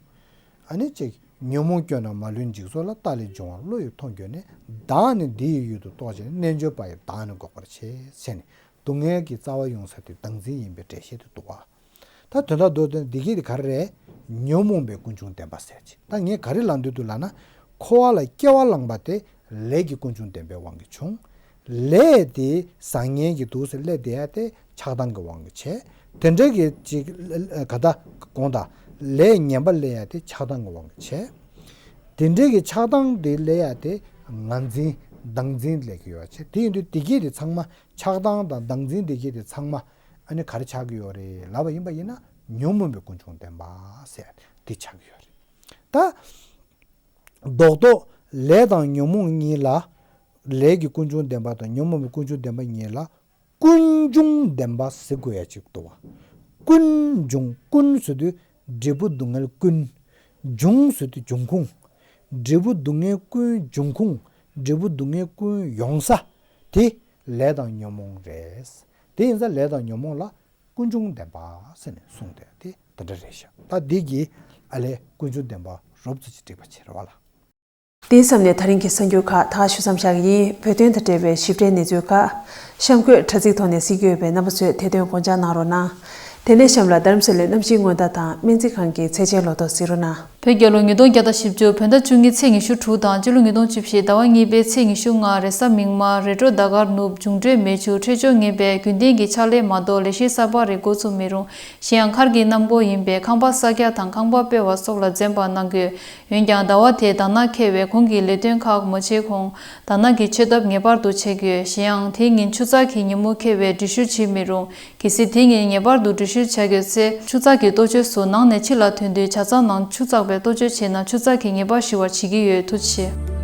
ཨ་ནི་གཅིག་ཉོན་མོངས་སྐྱོན་རྣམས་མ་ལུས་འཇིག་ཚོགས་ལ། ལྟག་ལས་འབྱུང་བ་བློ་ཡི་མཐོང་གྱུར་ནས། བདག་ནི་འདི་ཡི་ཡུལ་དུ་རྟོག་བྱས་ནས། རྣལ་འབྱོར་པ་ཡིས་བདག་ནི་འགོག་པར་བྱེད་ཟེར་ནས། སྡུག་བསྔལ་གྱི་རྩ་བ་ཡོང་ས་དེ་བདག་འཛིན་ཡིན་པའི་འགྲེལ་བཤད་དེ་འདུག་བ། ད་དོན་དག་མདོར་བསྡུས་ན་འདི་གས་དེ་ག་རེ་རེད། ཉོན་མོངས་པའི་ཀུན་འབྱུང་བདེན་པ་ཟེར་ཅིག་ད་ངས་ག་རེ་ལབ་འདོད་འདུག་ལབ་ན། འཁོར་བ་ལ་སྐྱེ་བ་བླངས་པ་དེ་ལས་ཀྱི་ཀུན་འབྱུང་བདེན་པའི་དབང་གིས་བྱུང་། ལས་དེ་བཟང་ངན་གྱི་འདུག་སེ་སླེབས་བསྡད་ཡ་དེ་ཆགས་སྡང་གི་དབང་གིས་བྱས། དེ་འདྲའི་གི་ཅིག་ག་ད་དགོངས་དག་ལས་ངན་པ་སླེབས་ཡ་དེ་ཆགས་སྡང་གི་དབང་གིས་བྱས། དེ་འདྲའི་གི་ཆགས་སྡང་དེ་སླེབས་ཡ་དེ་ངར་འཛིན་བདག་འཛིན་སླེབས་ཀྱི་ཡོད་བྱས། དེ་ཡིན་དུས་དེ་གས་དེ་ཚང་མ་ཆགས་སྡང་དང་བདག་འཛིན་དེ་གས་དེ་ཚང་མ་ཨ་ནི་ག་རེ་ཆགས་ཀྱི་ཡོད་རེད་ལབ་པ་ཡིན་པ་ཡིན་ན། ཉོན་མོངས་པའི་ཀུན་འབྱུང་བདེན་པ་ཟེར་དེ་ཆགས་ཀྱི་ཡོད་རེད། ད་རྡོག་རྡོག་ལས་དང་ཉོན་མོངས་གཉིས་ལ། ལས་ཀྱི་ཀུན་འབྱུང་བདེན་པ་དང་ཉོན་མོངས་པའི་ཀུན་འབྱུང་བདེན་པ་གཉིས་ལ་ཀུན་འབྱུང་བདེན་པ་ཟེར་དགོས་ཡ་ཅིག་འདུག་བ། ཀུན་འབྱུང་། ཀུན་ཟེར་དུས་འབྲས་བུ་སྡུག་བསྔལ་ཀུན། འབྱུང་ཟེར་དུས་འབྱུང་ཁུངས། འབྲས་བུ་སྡུག་བསྔལ་ཀུན་འབྱུང་ཁུངས། འབྲས་བུ་སྡུག་བསྔལ་ཀུན་ཡོང་ས་དེ་ལས་དང་ཉོན་མོངས་རེད། དེ་ཡིན་ཙང་ལས་དང་ཉོན་མོངས་ལ་ཀུན་འབྱུང་བདེན་པ་ཟེར་ནས་གསུངས་ཏེ་དེ་དེ་འདྲ་རེད་ཤག་ད་འདི་གིས་ཨ་ལས་ཀུན་འབྱུང་བདེན་པ་རོབ་ཙམ་ཅིག་འགྲིག་པ་བྱེད་རེད་བ་ལ། དེའི་མཚམས་ནས་ད་རིང་གི་གསར་འགྱུར་ཁག་ད་ག་ཞུ་མཚམས་བཞག་གི་ཡིན། བོད་དོན་དང་འབྲེལ་བའི་ཞིབ་ཕྲའི་གནས་ཚུལ་ཁག་གཤམ་འཁོད་དྲ་ཚིགས་ཐོག་ནས་གཟིགས་ཀྱི་ཡོད་པས་རྣམ་པ་ཚོས་དེ་དོན་དགོངས་འཇགས་གནང་རོགས་གནང་། དེ་ནས་གཤམ་ལ་རྡ་རམ་ས་ལའི་གནམ་གཤིས་སྔོན་བརྡ་དང་སྨན་རྩིས་ཁང་གི་ཚད་ཆེན་ལོ་ཐོ་གཟིགས་རོགས་གནང་། བོད་རྒྱལ་ལོ་ཉིས་སྟོང་བརྒྱ་དང་བཞི་བཅུ་བོད་ཟླ་བཅུ་གཉིས་ཚེས་ཉི་ཤུ་དྲུག་དང་སྤྱི་ལོ་ཉིས་སྟོང་བཅུ་བཞི་ཟླ་བ་གཉིས་པའི་ཚེས་ཉི་ཤུ་ལྔ་རེས་གཟའ་མིག་དམར། རེས་འགྲོགས་ཟླ་སྐར་ནུབ། འབྱུང་འཕྲོད་མེ་ཆུ། འཕྲོད་སྦྱོར་ངན་པས་རྒྱུན་ལྡན་གྱི་ཕྱག་ལས་མ་གཏོགས་ལས་གཞི་གསར་པ་རེ་འགོ་ཚུགས་མི་རུང་། གཞན་ཡང་མཁར་གྱི་གནམ་སྒོ་ཡིན་པས་ཁང་པ་གསར་རྒྱག་དང་ཁང་པ་སྤེལ་བ་སོགས་ལ་འཛེམ་པ་གནང་དགོས། འོན་ཀྱང་ཟླ་བ་དེའི་དར་ནག་འཁེལ་བས་གོང་གི་ལས་དོན་ཁག་མ་བྱས་གོང་དར་ནག་གི་ཆད་ཐབས་ངེས་པར་དུ་བྱེད་དགོས། གཞན་ཡང་དེ་ཉིན་ཆུ་ཚགས་ཀྱི་ཉིན་མོ་འཁེལ་བས་འགྲུལ་བཞུད་བྱེད་མི་རུང་། གལ་སྲིད་དེ་ཉིན་ངེས་པར་དུ་འགྲུལ་བཞུད་བྱ་དགོས་ཚེ་ཆུ་ཚགས་ཀྱི་གཏོ་བཅོས་སུ་ནང་ནས་ཕྱི་ལ་ཐོན་དུས་ཇ་ཚང་ནང་ཆུ་བཙགས་པའི་གཏོ་བཅོས་བྱས་ན་ཆུ་ཚགས་ཀྱི་ཉེས་པ་ཞི་བར་བྱེད་ཀྱི་ཡོད། ཐུགས་རྗེ་ཆེ།